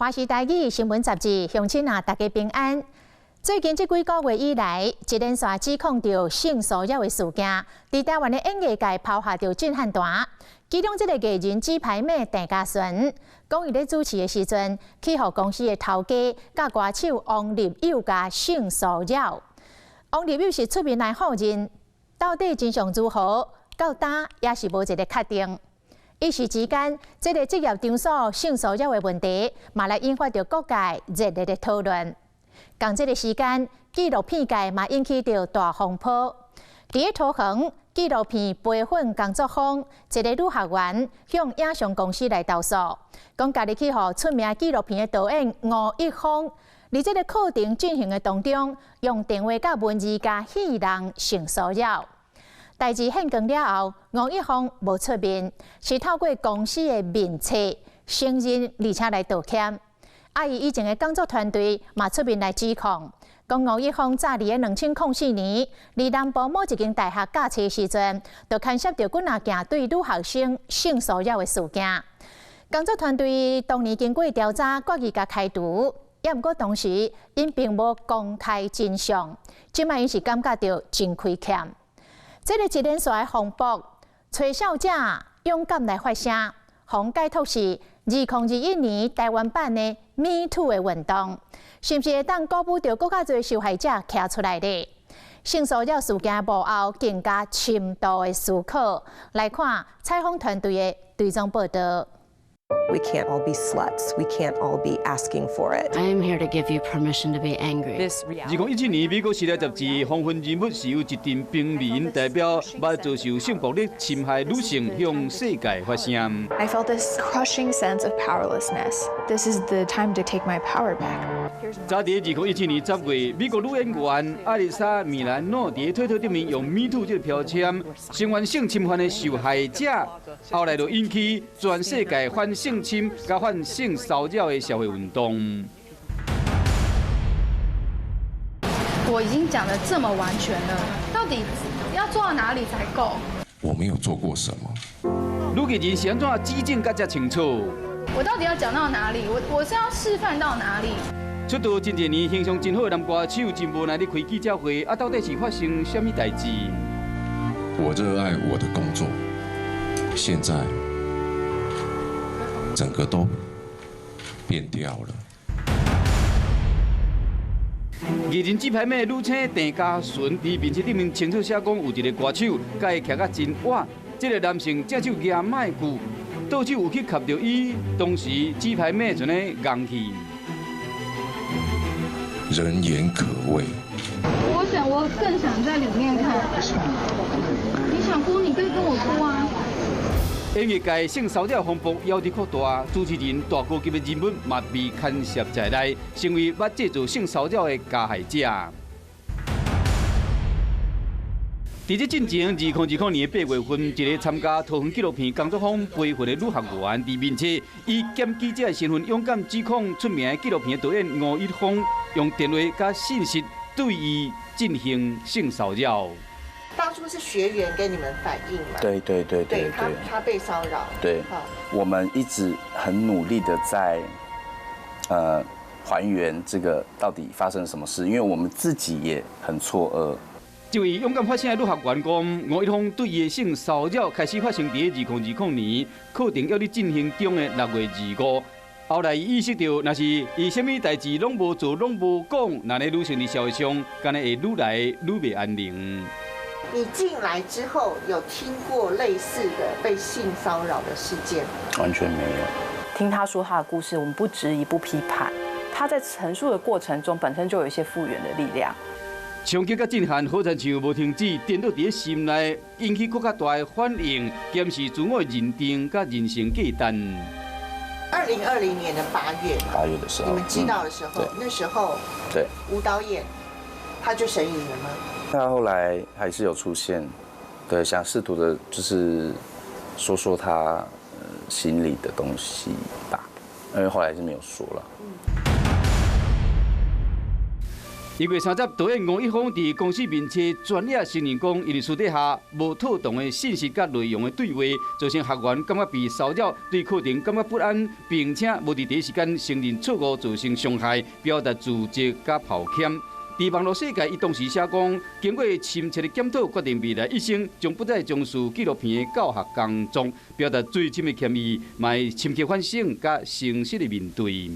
華視台語新聞雜誌，鄉親啊，大家平安。最近這幾個月以來，一連串指控著性騷擾的事件，佇台灣的演藝界拋下著震撼彈。其中，這个藝人雞排妹鄭家純，講伊咧主持的時陣，去予公司的頭家佮歌手王立友共性騷擾。王立友是出面來否認，到底真相如何？到今也是無一个確定。一時之間，這个職業場所性騷擾的問題，嘛來引發著各界熱烈的討論。仝這个時間，紀錄片界嘛引起著大風波。佇咧桃園紀錄片培訓工作坊，一个女學員向影像公司來投訴，講家己去予出名紀錄片的導演吳一峰，佇這个課程進行的當中，用電話佮文字共戲弄性騷擾。代誌現光了後，吳一峰無出面，是透過公司的面冊承認，而且來道歉。啊，伊以前的工作團隊嘛出面來指控，講吳一峰早佇咧2004年，佇南部某一間大學教冊時陣，就牽涉著幾若件對女學生性騷擾的事件。工作團隊當年經過調查，決議共開除，也毋過當時𪜶並無公開真相，這擺𪜶是感覺著真虧欠。這个一連串的風波，吹哨者勇敢來發聲，予解讀是2021年台灣版的 Me Too 的運動，是毋是會當鼓舞著閣較濟受害者徛出來咧？性騷擾事件幕後更加深度的思考，來看採訪團隊的追蹤報導。 We can't all be sluts. We can't all be asking for it. I am here to give you permission to be angry. 2017年，美國時代雜誌風雲人物是由一陣平民代表，捌遭受性暴力侵害女性向世界發聲。 I felt this crushing sense of powerlessness. This is the time to take my power back. 早佇2017年10月，美國女演員艾麗莎·米蘭諾佇推特頂面用 “Me Too” 這个標籤，聲援性侵犯的受害者，後來就引起全世界反性侵佮反性騷擾的社會運動。我已經講得這麼完全了，到底要做到哪裡才夠？我沒有做過什麼。女藝人是按怎指證甲遮清楚？我到底要講到哪裡？我是要示範到哪裡？出道真濟年，形象真好的男歌手，真無奈咧開記者會，啊，到底是發生啥物代誌？我熱愛我的工作，現在整個都變掉了。藝人雞排妹女星鄭家純佇面冊頂面清楚寫講，有一个歌手共伊徛甲真倚，這个男性正手舉麥具，倒手有去磕著伊，當時雞排妹就呢戇去。人言可畏。我想，我更想在裡面看。你想哭，你可以跟我哭啊。演藝界性騷擾風波猶佇擴大，主持人大哥級的人物嘛被牽涉在內，成為捌製造性騷擾的加害者。佇這進前，2020年8月份，一个參加桃園紀錄片工作坊培訓的女學員，佇面冊以檢舉者的身份，勇敢指控出名的紀錄片導演吳一峰，用電話佮信息對伊進行性騷擾。當初是學員跟你們反映嘛？對對對對對，他被騷擾。對，我們一直很努力的在，還原這個到底發生了什麼事，因為我們自己也很錯愕。這位勇敢發聲的女學員講，吳一峰對伊的性騷擾開始發生佇2020年，課程猶佇進行中的6月25。後來伊意識到，若是伊啥物代誌攏無做、攏無講，那呢女性佇社會上，敢若會愈來愈袂安寧。你進來之後有聽過類似的被性騷擾的事件？完全沒有。聽他說他的故事，我們不質疑、不批判。他在陳述的過程中，本身就有一些復原的力量。衝擊佮震撼，好親像無停止，顛倒佇咧心內，引起閣較大的反應，檢視自我認定佮人生價值。2020年的8月， 8月的時候，你們知道的時候，那時候，吳導演他就神隱了嗎？他後來還是有出現，對，想試圖的，就是說說他心裡的東西吧，因為後來是沒有說了。1月30，導演吳一峰佇公司面前專業承認講，𪜶私底下無妥當的信息佮內容的對話，造成學員感覺被騷擾，對課程感覺不安，並且無佇第一時間承認錯誤造成傷害，表達自責佮抱歉。佇網路世界，伊當時寫講，經過深切的檢討，決定未來一生將不再從事紀錄片的教學工作，表達最深的歉意，嘛會深刻反省佮誠實的面對。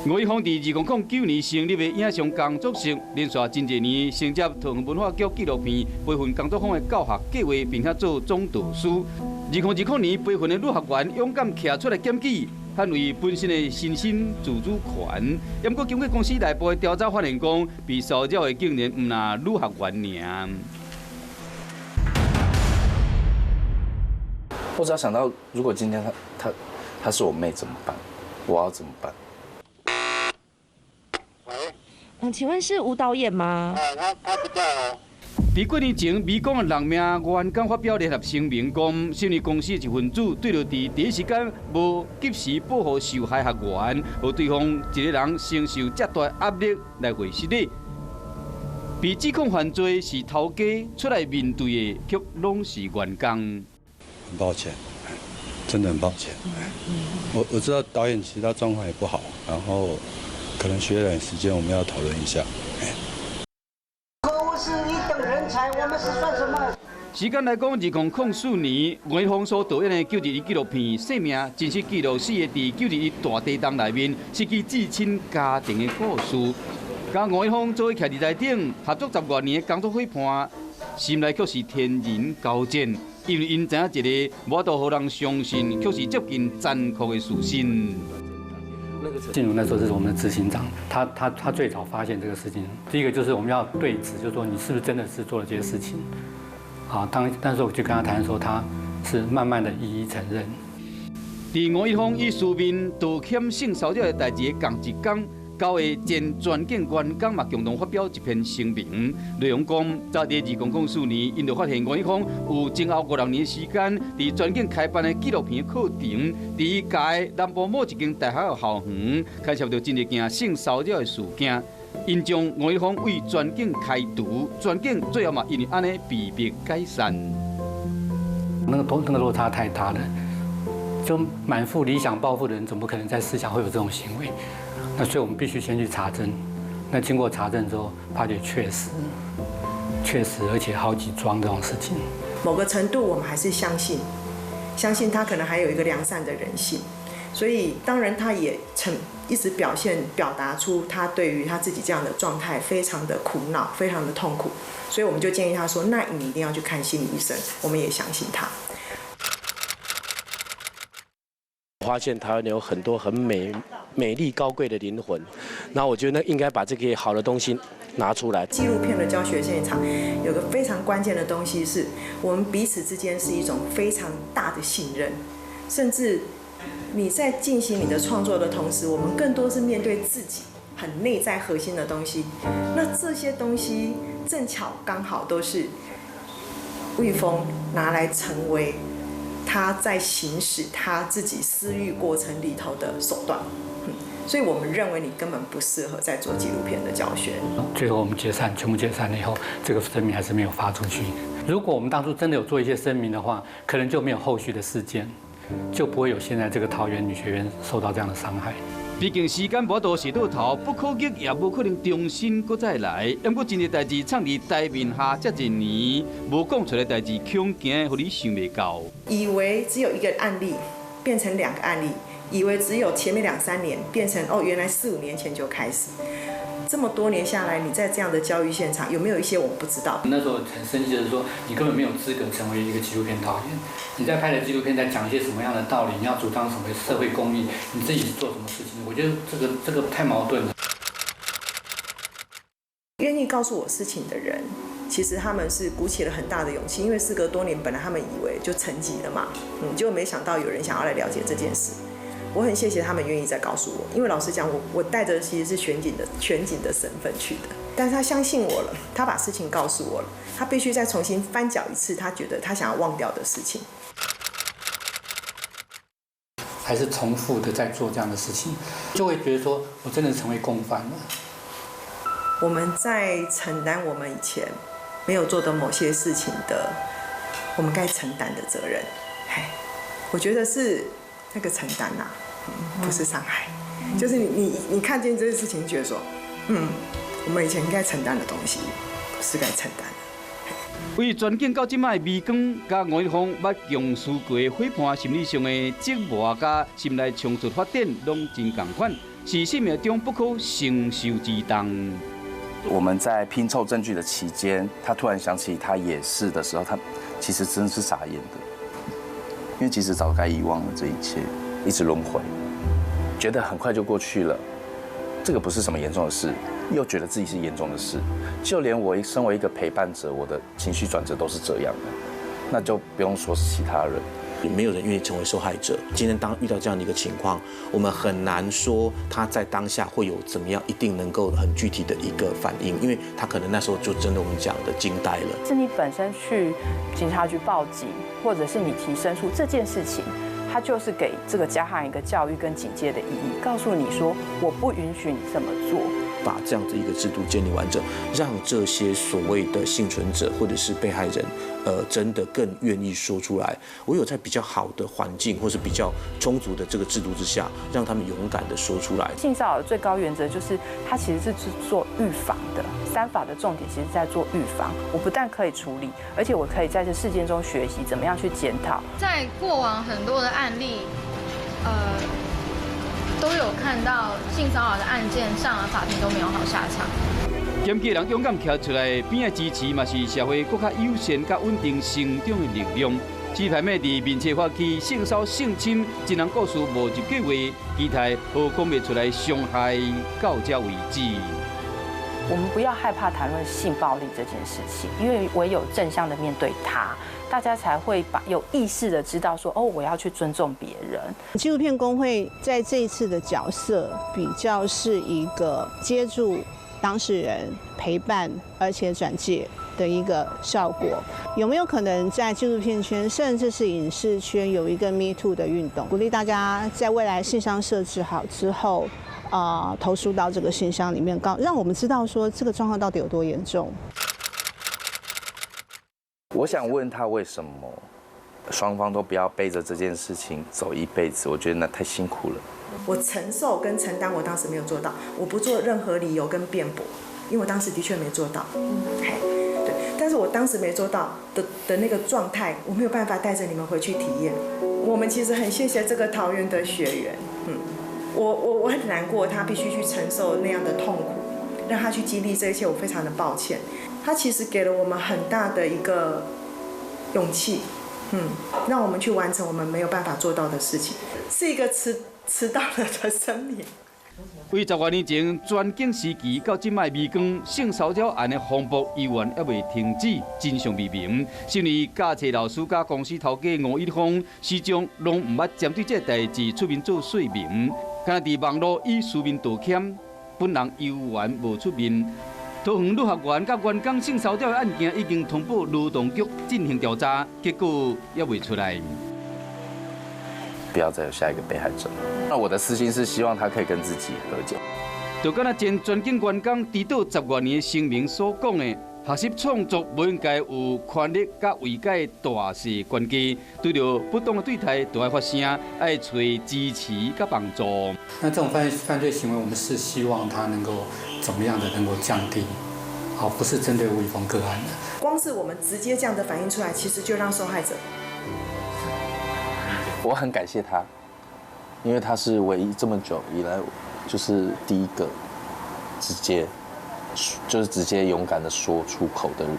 吳一峰佇2009年成立的影像工作室，連續真濟年承接桃園文化局紀錄片培訓工作坊的教學計劃，並且做總導師。2020年培訓的女學員勇敢徛出來檢舉，捍衛本身的身心自主權。毋過經過公司內部的調查，發現講被騷擾的竟然毋但女學員爾。我只要想到，如果今天她是我妹怎麼辦？我要怎麼辦？嗯，請問是吳導演嗎？他不在哦。佇幾年前，美國的六名員工發表聯合聲明，講索尼公司一份子對著佇第一時間無及時保護受害學員，予對方一個人承受遮大壓力來回失禮。被指控犯罪是頭家出來面對的，卻攏是員工。很抱歉，真的很抱歉。我知道導演其實他狀況也不好，然後。可能需要點時間，我們要討論一下。客戶是一等人才，我們是算什麼？時間來講，2004年，吳一峰所導演的9·21紀錄片《生命》，真實記錄四个佇9·21大地震內面失去至親家庭的故事。佮吳一峰做伙徛佇台頂合作10外年的工作伙伴，心內卻是天人交戰，因為𪜶知影一个無法度予人相信，卻是接近殘酷的事實。進入那時候是我們的執行長，他最早發現這個事情。第一個就是我們要對質，就是說你是不是真的是做了這些事情？啊，當時我去跟他談的時候，他是慢慢的一一承認。佇吳一峰以書面道歉性騷擾的代誌的仝一工，九个前全景員工嘛共同發表一篇聲明，內容講，早佇2004年，𪜶就發現吳一峰有前後五六年時間，佇全景開辦的紀錄片課程，佇伊教的南部某一間大學的校園，牽涉著真濟件性騷擾的事件。𪜶將吳一峰為全景開除，全景最後嘛因為按呢被迫解散。那個落差太大了，就滿腹理想抱負的人，怎麼可能在思想會有這種行為？那所以我們必須先去查證。那經過查證之後，發覺確實，而且好幾樁這種事情。某個程度，我們還是相信，相信他可能還有一個良善的人性。所以，當然他也曾一直表達出他對於他自己這樣的狀態非常的苦惱，非常的痛苦。所以我們就建議他說：“那你一定要去看心理醫生。”我們也相信他。發現台灣有很多很美麗高貴的靈魂，那我覺得應該把這個好的東西拿出來。紀錄片的教學現場有個非常關鍵的東西，是我們彼此之間是一種非常大的信任，甚至你在進行你的創作的同時，我們更多是面對自己很內在核心的東西。那這些東西正巧剛好都是玉峰拿來成為他在行使他自己私欲過程裡頭的手段，所以我們認為你根本不適合再做紀錄片的教學。最後我們解散，全部解散了以後，這個聲明還是沒有發出去。如果我們當初真的有做一些聲明的話，可能就沒有後續的事件，就不會有現在這個桃園女學員受到這樣的傷害。畢竟時間無度是倒頭，不可逆，也無可能重新閣再來。毋過真濟代誌藏佇台面下遮濟年，無講出來代誌，恐驚予你想袂到。以為只有一個案例，變成兩個案例；以為只有前面2、3年，變成哦，原來4、5年前就開始。這麼多年下來，你在這樣的教育現場，有沒有一些我們不知道？那時候很生氣，就是說你根本沒有資格成為一個紀錄片導演。你在拍的紀錄片在講一些什麼樣的道理？你要主張什麼社會公益？你自己是做什麼事情？我覺得這個太矛盾了。願意告訴我事情的人，其實他們是鼓起了很大的勇氣，因為事隔多年，本來他們以為就沉寂了嘛，就沒想到有人想要來了解這件事。我很謝謝他們願意再告訴我，因為老實講，我帶著其實是全景的身份去的，但是他相信我了，他把事情告訴我了，他必須再重新翻攪一次，他覺得他想要忘掉的事情。還是重複的在做這樣的事情，就會覺得說我真的成為共犯了。我們在承擔我們以前沒有做的某些事情的，我們該承擔的責任。嘿，我覺得是那個承擔吶，不是傷害，就是你看見這件事情，覺得說，我們以前應該承擔的東西是該承擔的。為全警到這擺微光佮吳一峰捌共事過的伙伴，心理上的折磨佮心內衝突發展，攏真仝款，是生命中不可承受之重。我們在拼湊證據的期間，他突然想起他也是的時候，他其實真是傻眼的，因為其實早該遺忘了這一切，一直輪迴，覺得很快就過去了，這個不是什麼嚴重的事，又覺得自己是嚴重的事，就連我身為一個陪伴者，我的情緒轉折都是這樣的，那就不用說是其他人。沒有人願意成為受害者。今天當遇到這樣的一個情況，我們很難說他在當下會有怎麼樣，一定能夠很具體的一個反應，因為他可能那時候就真的我們講的驚呆了。是你本身去警察局報警，或者是你提申訴這件事情，它就是給這個加害人一個教育跟警戒的意義，告訴你說我不允許你這麼做。把這樣的一個制度建立完整，讓這些所謂的倖存者或者是被害人，真的更願意說出來。唯有在比較好的環境或是比較充足的這個制度之下，讓他們勇敢的說出來。性騷擾的最高原則就是，它其實是做預防的。三法的重點其實在做預防。我不但可以處理，而且我可以在這事件中學習怎麼樣去檢討。在過往很多的案例，都有看到性騷擾的案件上了法庭都沒有好下場。檢舉人勇敢徛出來，邊仔支持嘛是社會閣較友善、佮穩定成長的力量。這擺咩佇面冊發起性騷性侵，這人故事無入計劃，期待予講袂出來傷害到這為止。我們不要害怕談論性暴力這件事情，因為唯有正向的面對它，大家才會把有意識的知道說，哦，我要去尊重別人。紀錄片公會在這一次的角色比較是一個接住當事人陪伴，而且轉介的一個效果。有沒有可能在紀錄片圈，甚至是影視圈有一個 Me Too 的運動，鼓勵大家在未來信箱設置好之後，投書到這個信箱裡面，告讓我們知道說這個狀況到底有多嚴重。我想問他為什麼雙方都不要背着這件事情走一輩子？我覺得那太辛苦了。我承受跟承擔，我當時沒有做到，我不做任何理由跟辯駁，因為我當時的確沒做到。對，但是我當時沒做到的那個狀態，我沒有辦法帶着你們回去體驗。我們其實很謝謝這個桃園的學員，我很難過，他必須去承受那樣的痛苦，讓他去經歷這一切，我非常的抱歉。他其實給了我們很大的一個勇氣，讓我們去完成我們沒有辦法做到的事情，是一個遲到了的生命。為10多年前全警時期到這擺微光性騷擾案的風暴，猶原猶未停止，真相未明。身為教冊老師佮公司頭家吳一峰，始終攏毋捌針對這個代誌出面做說明，敢若佇網路以書面道歉，本人猶原無出面。桃園女學員佮員工性騷擾的案件已經通報勞動局進行調查，結果猶未出來。不要再有下一個被害者。那我的私心是希望他可以跟自己和解。就敢若前全警員工遲到10多年的聲明所講的，學習創作無應該有權力佮位階大細關係，對著不當的對待，就愛發聲，愛揣支持佮幫助。那這種犯罪行為，我們是希望他能夠怎麼樣的能夠降低，好，不是針對吳一峰個案的。光是我們直接這樣的反映出來，其實就讓受害者。我很感謝他，因為他是唯一這麼久以來，就是第一個直接，就是直接勇敢的說出口的人。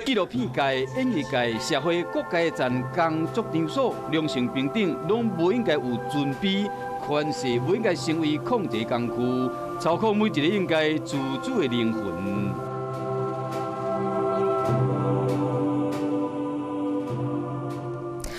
紀錄片界、演藝界、社會各階層工作場所，兩性平等，攏無應該有尊卑，權勢無應該成為控制工具，操控每一個應該自主的靈魂。